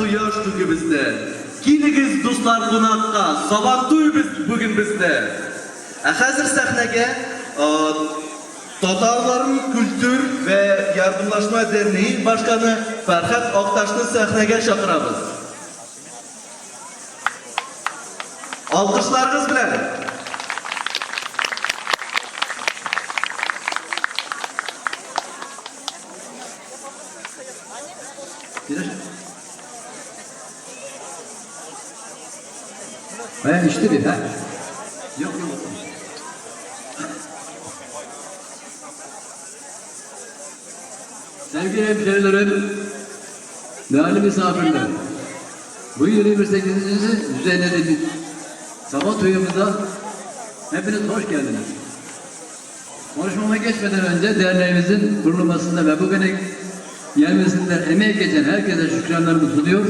кояш күгебездә. Килегез, дуслар, кунакка, Сабантуй без бүген бездә! Ә хәзер сәхнәгә Татарларның культур вә ярдымлашма дәрнеге башканы Фәрхәт Акташны сәхнәгә чакырабыз. Алкышларыгыз белән! Bayan içti bir ha? Yok yok. Sevgili hemşerilerim, değerli misafirler, bu 28. düzenlediğimiz sabah tuyumuza hepiniz hoş geldiniz. Konuşmama geçmeden önce derneğimizin kurulmasında ve bugüne gelmesinde emeği geçen herkese şükranlarımı sunuyor.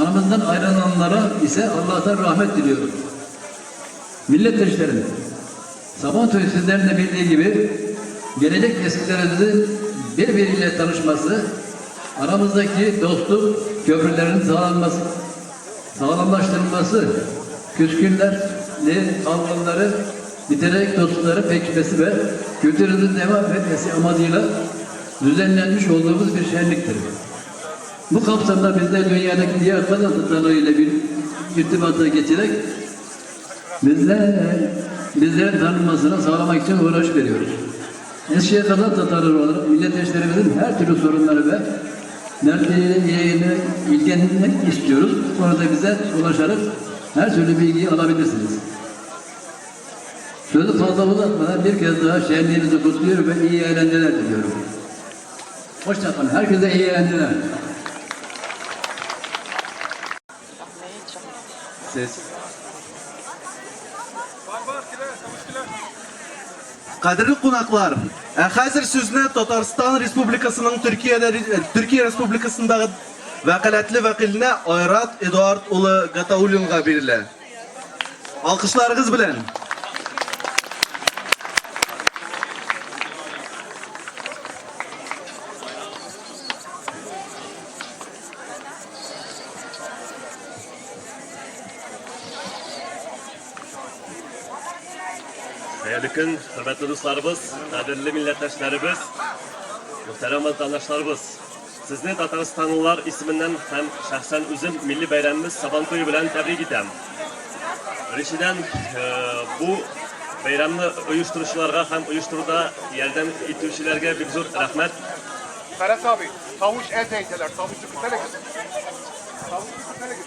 Aramızdan ayrılanlara ise Allah'tan rahmet diliyorum. Millettaşlarım, Sabantoy sizlerin de bildiği gibi gelecek nesillerimizin birbiriyle tanışması, aramızdaki dostluk köprülerinin sağlanması, sağlamlaştırılması, küskünlerle kavgaları biterek dostlukların pekişmesi ve kültürümüzün devam etmesi amacıyla düzenlenmiş olduğumuz bir şenliktir. Bu kapsamda bizler dünyadaki diğer Kazan ile bir irtibata geçerek bizler, bizlerin tanınmasını sağlamak için uğraş veriyoruz. Eskişehir Kazan Tatarları olarak millettaşlarımızın her türlü sorunları ve dertleriyle ilgilenmek istiyoruz. Bu konuda bize ulaşarak her türlü bilgiyi alabilirsiniz. Sözü fazla uzatmadan bir kez daha şenliğinizi kutluyor ve iyi eğlenceler diliyorum. Hoşçakalın. Herkese iyi eğlenceler. Ses. Кадерле кунаклар, ә хәзер сүзне Татарстан Республикасының Төркиядә Төркия Республикасындагы вәкаләтле вәкиленә Айрат Эдуард улы Гатауллинга бирелә. Алкышларыгыз белән. Хәерле көн, хөрмәтле дусларыбыз, кадерле милләттәшләребез, мөхтәрәм ватандашларыбыз. Сезне татарстанлылар исеменнән һәм шәхсән үзем милли бәйрәмебез Сабантуй белән тәбрик итәм. Беренчедән, бу бәйрәмне оештыручыларга һәм оештыруда ярдәм итүчеләргә бик зур рәхмәт. Фәрәс абый, тавыш әз әйтәләр, тавышны күтәрегез. Тавышны күтәрегез.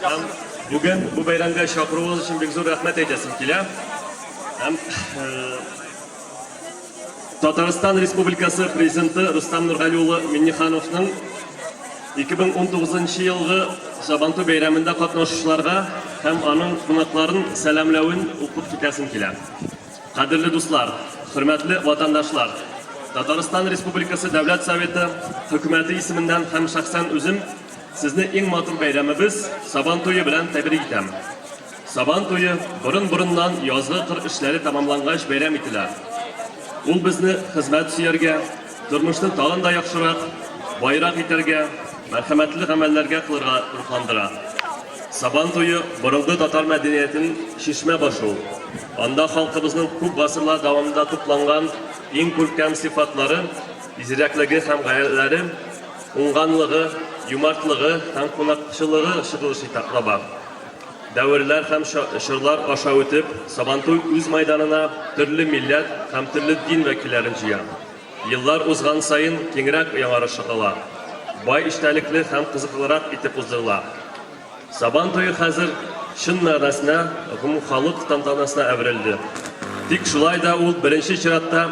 Һәм бүген бу бәйрәмгә чакыруыгыз өчен бик зур рәхмәт әйтәсем килә. Һәм Татарстан Республикасы Президенты Рустам Нургали улы Миннихановның 2019 елгы Сабантуй бәйрәмендә катнашучыларга һәм аның кунакларын сәламләвен укып китәсем килә. Кадерле дуслар, хөрмәтле ватандашлар! Татарстан Республикасы Дәүләт Советы, Хөкүмәте исеменнән һәм шәхсән үзем сезне иң матур бәйрәмебез, Сабан туе белән тәбрик итәм. Сабан туе борын-борыннан язгы кыр эшләре тәмамлангач бәйрәм ителә. Ул безне хезмәт сөяргә, тормышны тагын да яхшырак, баерак итәргә, мәрхәмәтле гамәлләргә кылырга рухландыра. Сабан туе борынгы татар мәдәниятенең чишмә башы ул. Анда халкыбызның күп гасырлар дәвамында тупланган иң күркәм сыйфатлары, зирәклеге һәм гайрәтләре, уңганлыгы, юмартлыгы һәм кунакчылыгы чыгылыш таба. Дәверләр һәм чорлар аша үтеп, Сабантуй үз майданына төрле милләт һәм төрле дин вәкилләрен җыя. Еллар узган саен киңрәк яңарыш ала, бай эчтәлекле һәм кызыклырак итеп уздырыла. Сабан туе хәзер чын мәгънәсенә гомумхалык тантанасына әверелде. Тик шулай да ул беренче чиратта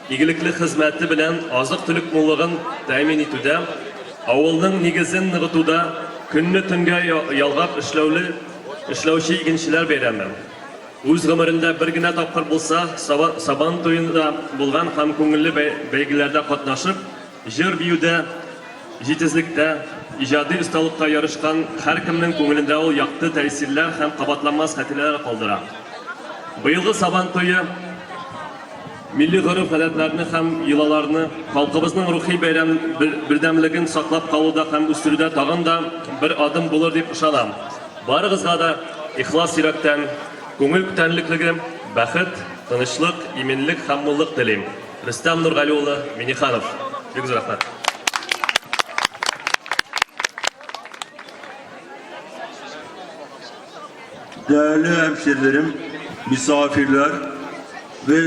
игелекле хезмәте белән азык-төлек муллыгын тәэмин итүдә, авылның нигезен ныгытуда көнне төнгә ялгап эшләүле эшләүче игенчеләр бәйрәме. Үз гомерендә бер генә тапкыр булса Сабан туенда булган һәм күңелле бәйгеләрдә катнашып, җыр-биюдә, җитезлектә, иҗади осталыкта ярышкан һәркемнең күңелендә ул якты тәэсирләр һәм кабатланмас хатирәләр калдыра. Быелгы Сабан туе. Милли гореф-гадәтләрне һәм йолаларны, халкыбызның рухи бәйрәм бердәмлеген саклап калуда һәм үстерүдә тагын да бер адым булыр дип ышанам. Барыгызга да ихлас йөрәктән күңел күтәренлеклеге, бәхет, тынычлык, иминлек һәм муллык телим. Рөстәм Нургали улы Миннеханов. Бик зур рәхмәт. Değerli hemşerilerim, misafirler ve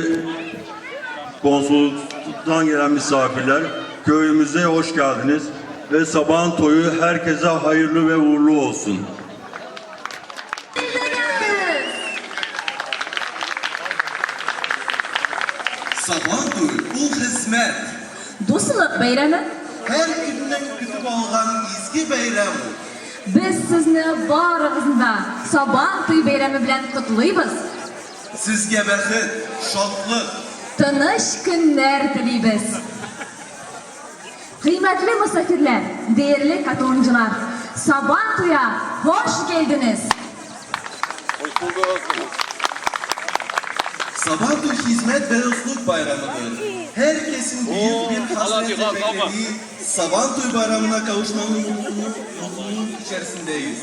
konsolosluktan gelen misafirler, köyümüze hoş geldiniz ve sabahın toyu herkese hayırlı ve uğurlu olsun. Сабантуй ул хезмәт. Дуслык бәйрәме. Һәр көннең көтеп алган изге бәйрәм ул. Без сезне барыгызны да Сабан туй бәйрәме белән котлыйбыз. Сезгә бәхет, шатлык. Тыныч көннәр телибез. Кыйммәтле мосафирләр, değerli katılımcılar, Сабан туя hoş geldiniz. Sabantuy hizmet ve dostluk bayramıdır. Herkesin büyük bir hasretle beklediği Sabantuy bayramına kavuşmanın mutluluğu, mutluluğun içerisindeyiz.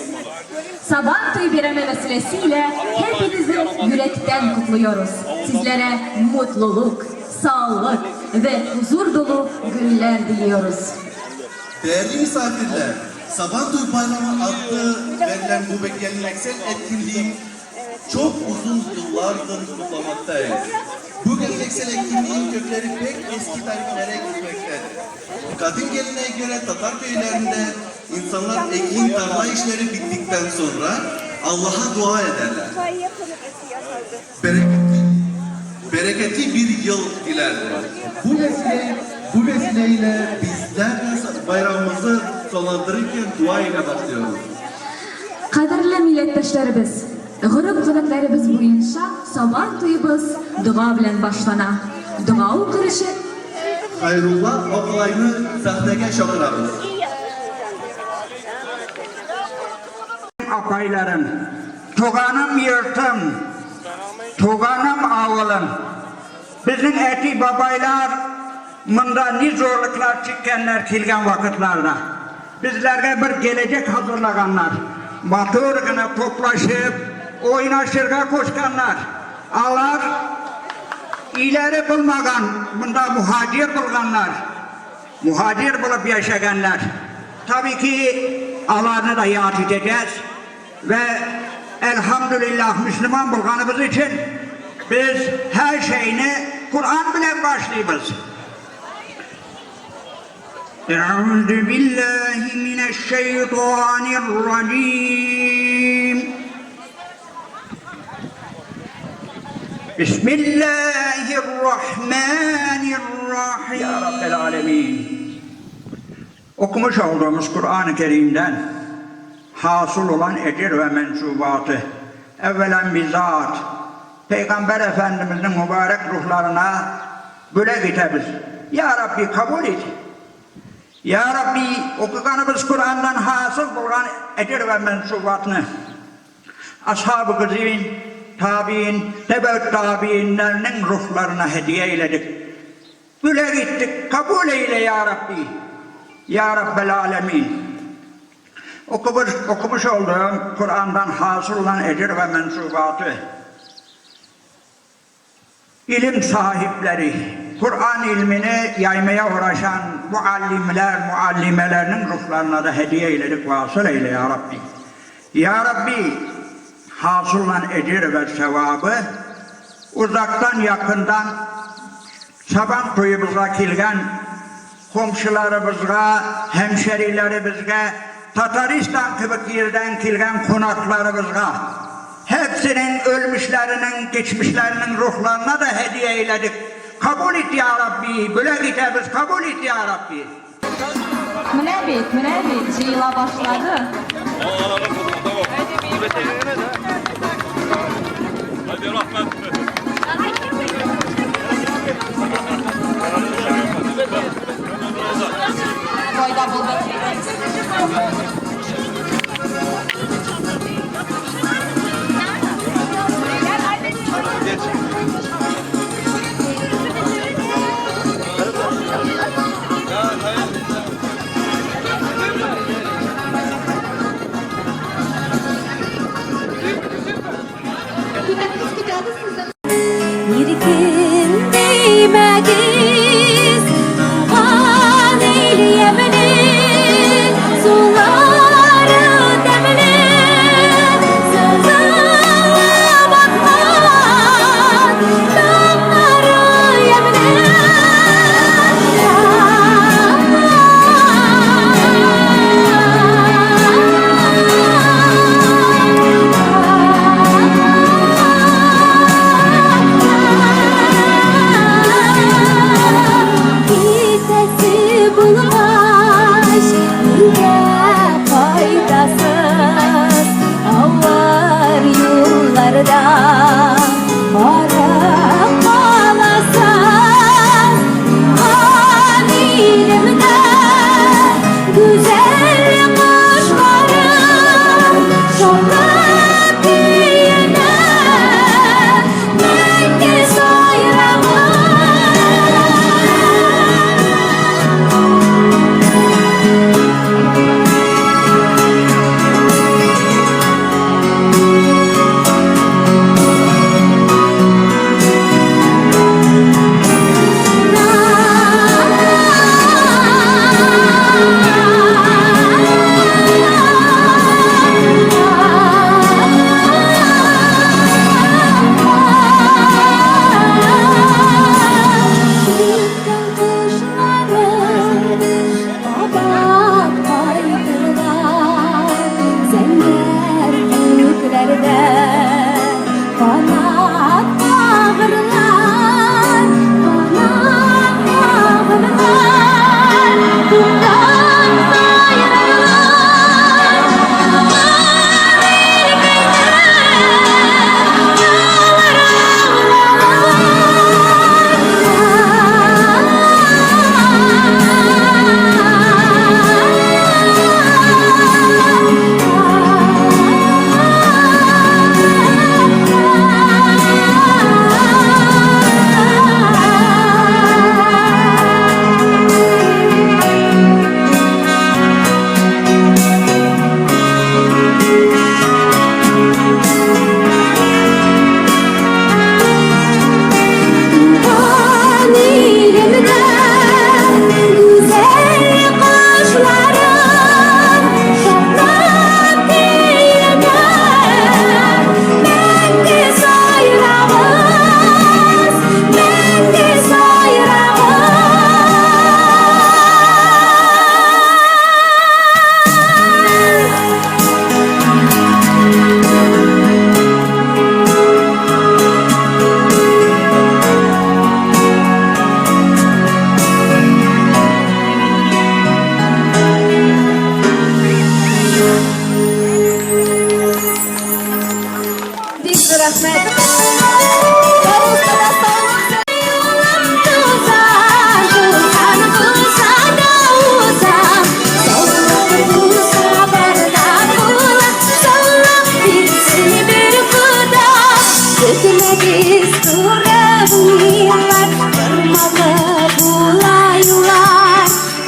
Saban Toyu Beyramı vesilesiyle hepinizi yürekten kutluyoruz. Sizlere mutluluk, sağlık ve huzur dolu günler diliyoruz. Değerli misafirler, Sabantuy Bayramı adlı verilen bu geleneksel etkinliğin çok uzun yıllardır kutlamaktayız. Bu geleneksel etkinliğin kökleri pek eski tarihlere gitmektedir. Kadim geleneğe göre Tatar köylerinde insanlar ekin tarla işleri bittikten sonra Allah'a dua ederler. Bereketli, bereketli bir yıl dilerler. Bu vesile, bu vesileyle bizler de bayramımızı sonlandırırken dua ile başlıyoruz. Кадерле милләттәшләребез, гореф-гадәтләребез буенча Сабан туебыз дога белән башлана. Дога укыр өчен Hayrullah Oqlay'ны sahneye çağırırız. Apaylarım, tuğanım yurtum, tuğanım avulum. Bizim eti babaylar mında ne zorluklar çekkenler kelgan vakitlarda. Bizlerge bir gelecek hazırlaganlar. Batırgına toplaşıp oynaşırga koşkanlar. Alar ileri bulmagan, bunda muhacir bulganlar. Muhacir bulup yaşaganlar. Tabii ki Allah'ını da yad edeceğiz. Ve elhamdülillah Müslüman bulganımız için biz her şeyini Kur'an bile başlıyoruz. Euzu billahi mineşşeytanirracim. Bismillahirrahmanirrahim. Ya Rabbel Alemin. Okumuş olduğumuz Kur'an-ı Kerim'den hasıl olan ecir ve mensubatı evvelen bizzat Peygamber Efendimizin mübarek ruhlarına böyle gitebiz. Ya Rabbi kabul et. Ya Rabbi okuganımız Kur'an'dan hasıl olan ecir ve mensubatını Ashab-ı Kızin, tabi'in, tebeut tabi'inlerinin ruhlarına hediye eyledik. Güle gittik, kabul eyle ya Rabbi. Ya Rabbel Alemin. Okumuş olduğum Kur'an'dan hasıl olan ecir ve mensubatı, ilim sahipleri, Kur'an ilmini yaymaya uğraşan muallimler, muallimelerinin ruhlarına da hediye eyledik, vasıl eyle ya Rabbi. Ya Rabbi, hasıl olan ecir ve sevabı uzaktan yakından Saban toyumuza kelgan komşularımızga, hemşerilerimizge, Tataristan gibi yerden kelgan konaklarımızga, hepsinin ölmüşlerinin, geçmişlerinin ruhlarına da hediye eyledik. Kabul et ya Rabbi, böyle gideriz, kabul et ya Rabbi. Менә бит, менә бит, җыела башлады. Кайда булды? Көтмәгез туган ил ямьле, сулары тәмле, сызылып аккан таңнары ямьле. Китәсе булгач, нигә кайтасыз? Авыр юлларда арып каласыз. Туган илемдә гүзәл кошларым шатлап көенә мәңге сайраган. Киткән кошларым кабат кайтырлар, зәңгәр күкләрдә канат кагырлар, канат кагырлар, туктап сайрарлар. Туган илкәйдә Туган илемдә гүзәл кошларым шатлап көенә мәңге сайрагыз, мәңге сайрагыз. Бик зур рәхмәт. Барыгызга да саулык. Юлым тузан, тузан булса да узам. Саулык булса бар да була, саулык бирсен бер Хода. Көтмәгез туры уйлар, тормалы була юллар.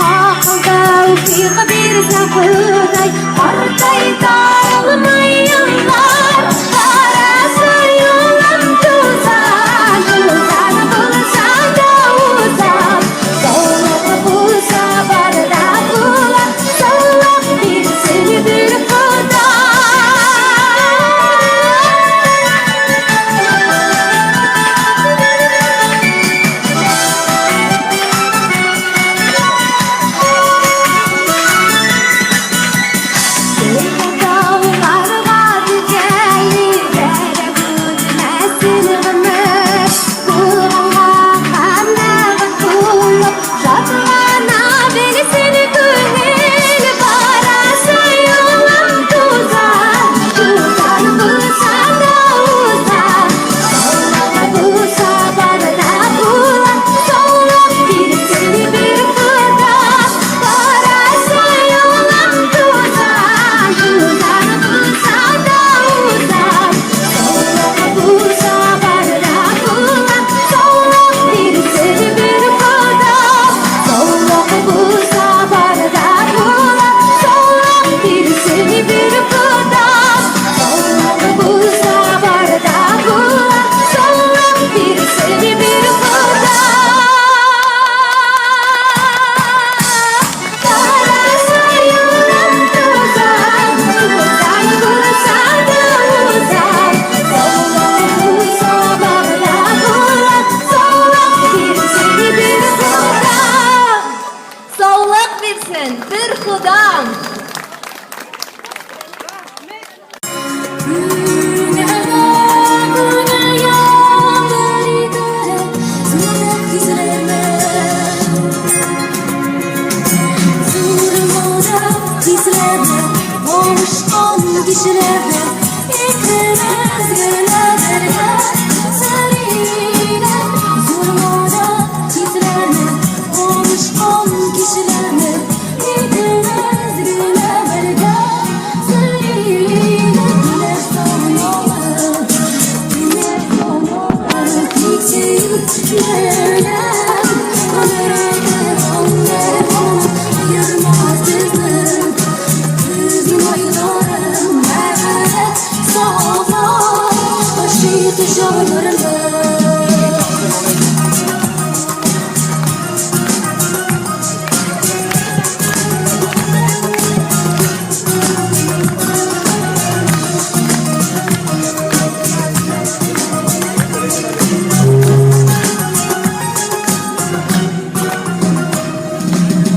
Акыл тәүфыйк бирсә Ходай, картайта алмый еллар. Карасы юлым тузан, тузан булса да узам. Саулык булса бар да була, саулык бирсен бер Хода. кешеләрне Икебез генә бергә Сәринә зурмада хисләрне Конышкан кешеләрне Икебез генә бергә Сәринә көннәр санаулы Көннәр санаулы Тик сөю белән Гомергә гомер аермас безне Көзнең айларын мәхәббәт саклар Гашыйк җаннарны.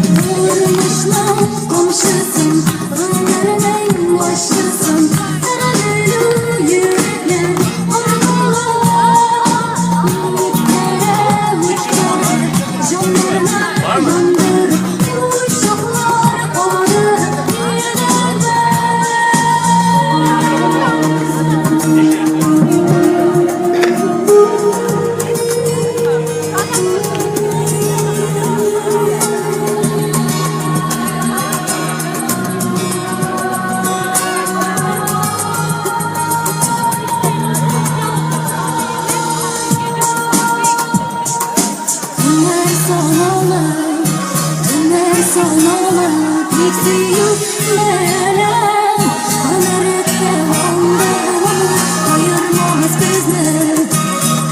Тормышның камчысын, гомернең ачысын Әрәлү йөрәкне аркалап, Үткәрә, үткәрә, җаннарны яндырып, Учаклар кабыныр ирләрдә. Көннәр санаулы, төннәр санаулы, тик сөю белән гомер дәвамлы, аермас безне.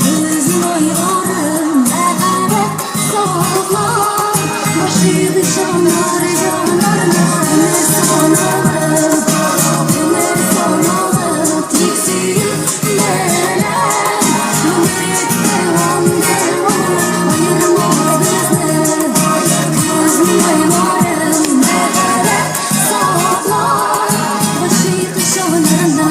Көзнең айларын мәхәббәт саклар, гашыйк җаннар җаннарны. Көннәр санаулы, төннәр санаулы, тик сөю белән гомер дәвамлы, аермас безне. Көзнең айларын мәхәббәт саклар, гашыйк җаннарны.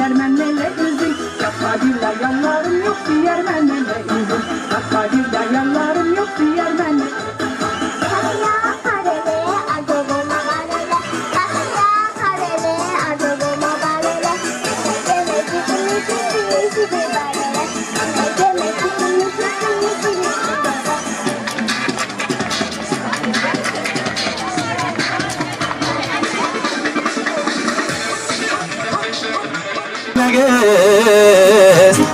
diyermen nele üzüm. Yapma bir yanlarım yok diyermen nele üzüm. Yapma bir yanlarım yok diyermen.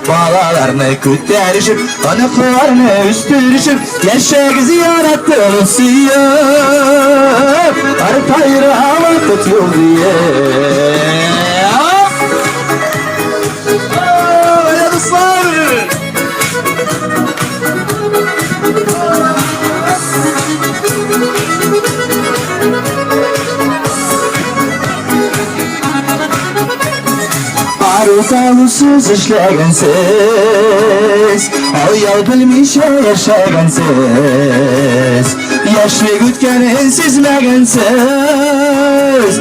Balalarını kütərişip, qanıqlarını üstürüşüp, Yaşagız yarattı suyup, Artayır hava tutuyor diye. Öyle dostlar. Arı-salırsız işləgənsiz, Ayal bilmişə yaşagənsiz, Yaşlıq ötkənin sezməgənsiz,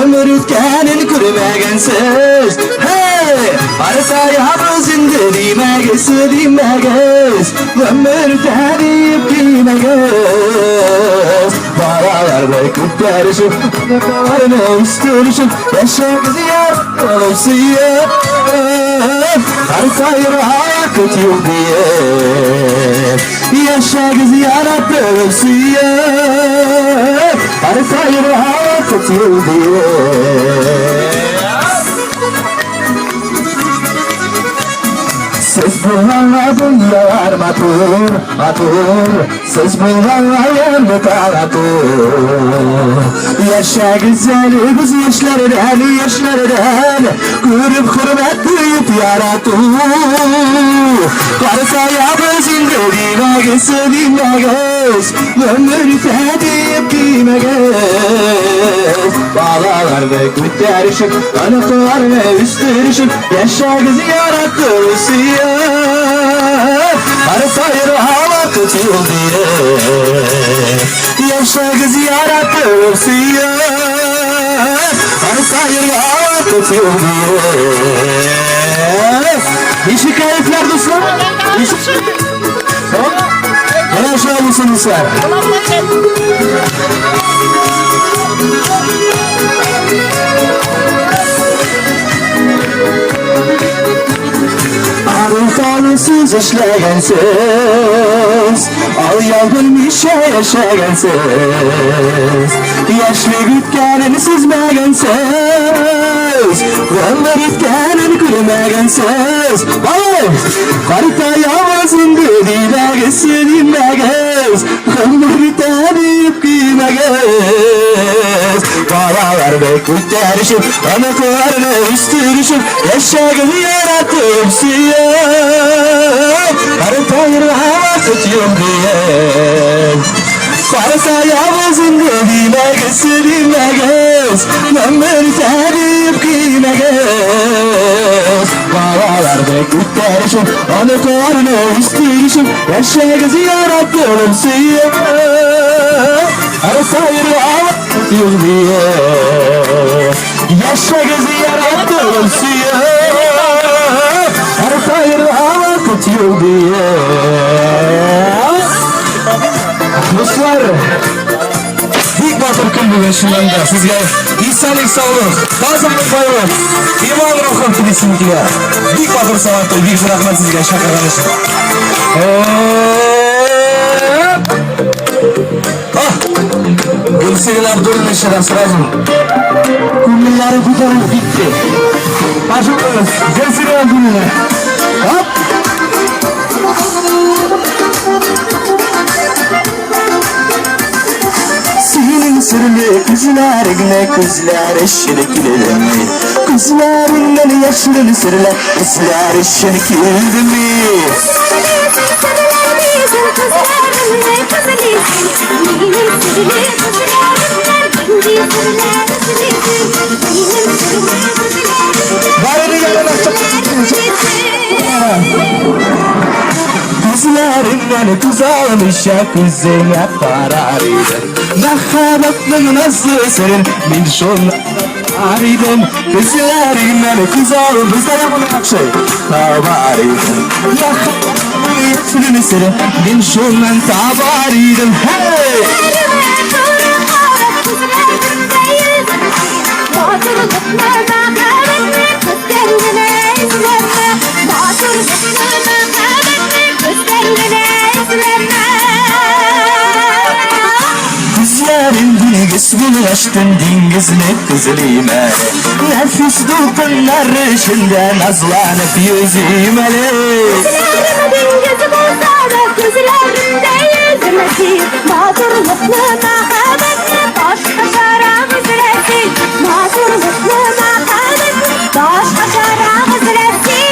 Ömür ötkənin görməgənsiz. Hey! Arı-sayabız indi deməgiz, deməgiz, Ömür tədiyib deməgiz. Balalar boy kütlərişib, Qanıqlarını üstürüşüb, Yaşagız yar sıyıp, Artayır hayat yok diye. Yaşagız yarattı sıyıp, Artayır hayat yok diye. Siz bulganla dünyalar matur, matur. Siz bulganla yar matur. Yaşa güzeli biz yaşlardan, yaşlardan. Görüp hürmet duyup yaratır. Varsa yabız indi dimegiz, dimegiz. Ömür tedip gimegiz. Balalar ve kütlerişip, kanıklar ve üstürüşüp, Yaşa kızı yarattı siyah. Artayır hava tutuyor diye. Yaşa kızı yarattı siyah. Artayır hava tutuyor diye. İşi kayıplar dostlar. Hop. Yaşa olsun dostlar. Arı-salırsız işləgənsiz, Al-yal bilmişə yaşagənsiz, Yaşlıq ötkənin sezməgənsiz, Ömür ötkənin görməgənsiz. Balım, qarta yavuz indi diməgiz, diməgiz, Ömür tədib qiyməgiz. Balalar ve kütlərişib, Anıqlarını üstürüşüb, Yaşagını yaratıp sıyıp, Artayır hava tutuyor diye. Qarta yavuz indi diməgiz, diməgiz, Ömür tədib qiyməgiz. Balalar ve kütlərişib, Anıqlarını üstürüşüb, Yaşagızı yarattım sıyıp, Artayır hava tutuyor diye. Yaşagızı yarattım sıyıp, Artayır hava tutuyor diye. Dostlar, бик матур көн бүген чыннан да. Сезгә исәнлек, саулык, тазалык, байлык, иман рухын телисем килә. Бик матур Сабантуй, бик зур рәхмәт сезгә чакырган өчен. Ah! Гөлсирин Абдуллина сразу. Күңелләре күтәрелеп китте. Пожалуйста, Гөлсирин Абдуллина. Hop! Senin sırlı kızlarına kızlar eşlik mi? Kızlarından yaşlı sırlar kızlar eşlik mi? Bari. Күзләреңнән күз алмыйча күзеңә карар идем. Мәхәббәтнең назлы серен мин шуннан табар идем. Күзләреңнән күз алмыйча табар идем. Мәхәббәтнең яшерен серен мин шуннан табар идем. Hey! Матурлыкны, мәхәббәтне күздән генә эзләмә. Матурлыкны, мәхәббәтне күздән генә эзләмә. Күзләрең диңгез булгачтын диңгезне күзлим әле. Нәфис дулкыннар эчендә назланып йөзим әле. Күзләрем диңгез булса да, күзләремдә йөзмә син. Матурлыкны, мәхәббәтне башкачарак эзлә син. Матурлыкны, мәхәббәтне башкачарак эзлә син.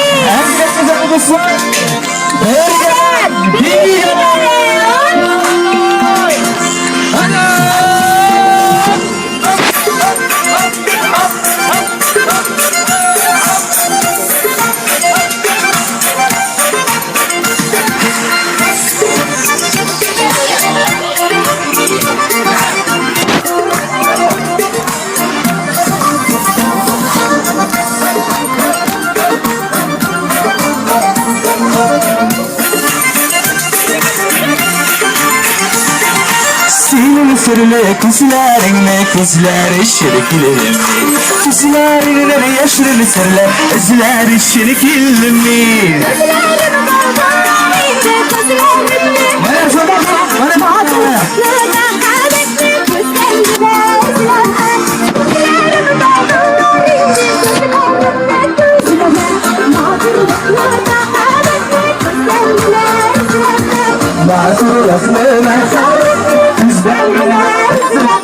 Бергә биеп Синең серле күзләреңне күзләр өчен килдем мин. Күзләреңнән яшерен серләр эзләр өчен килдем мин. Күзләрем балкып инде, күзләремне. Менә шунда, менә Матурлыкны, мәхәббәтне күздән генә эзләмә. Күзләрем балкып инде, күзләремне күзләмә. Матурлыкны, мәхәббәтне күздән генә эзләмә. Матурлыкны, мәхәббәтне күздән генә эзләмә.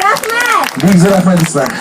Рәхмәт! Бик зур рәхмәт, дуслар.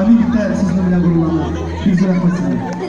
Камил дә сезнең белән горурлана. Бик зур рәхмәт сезгә.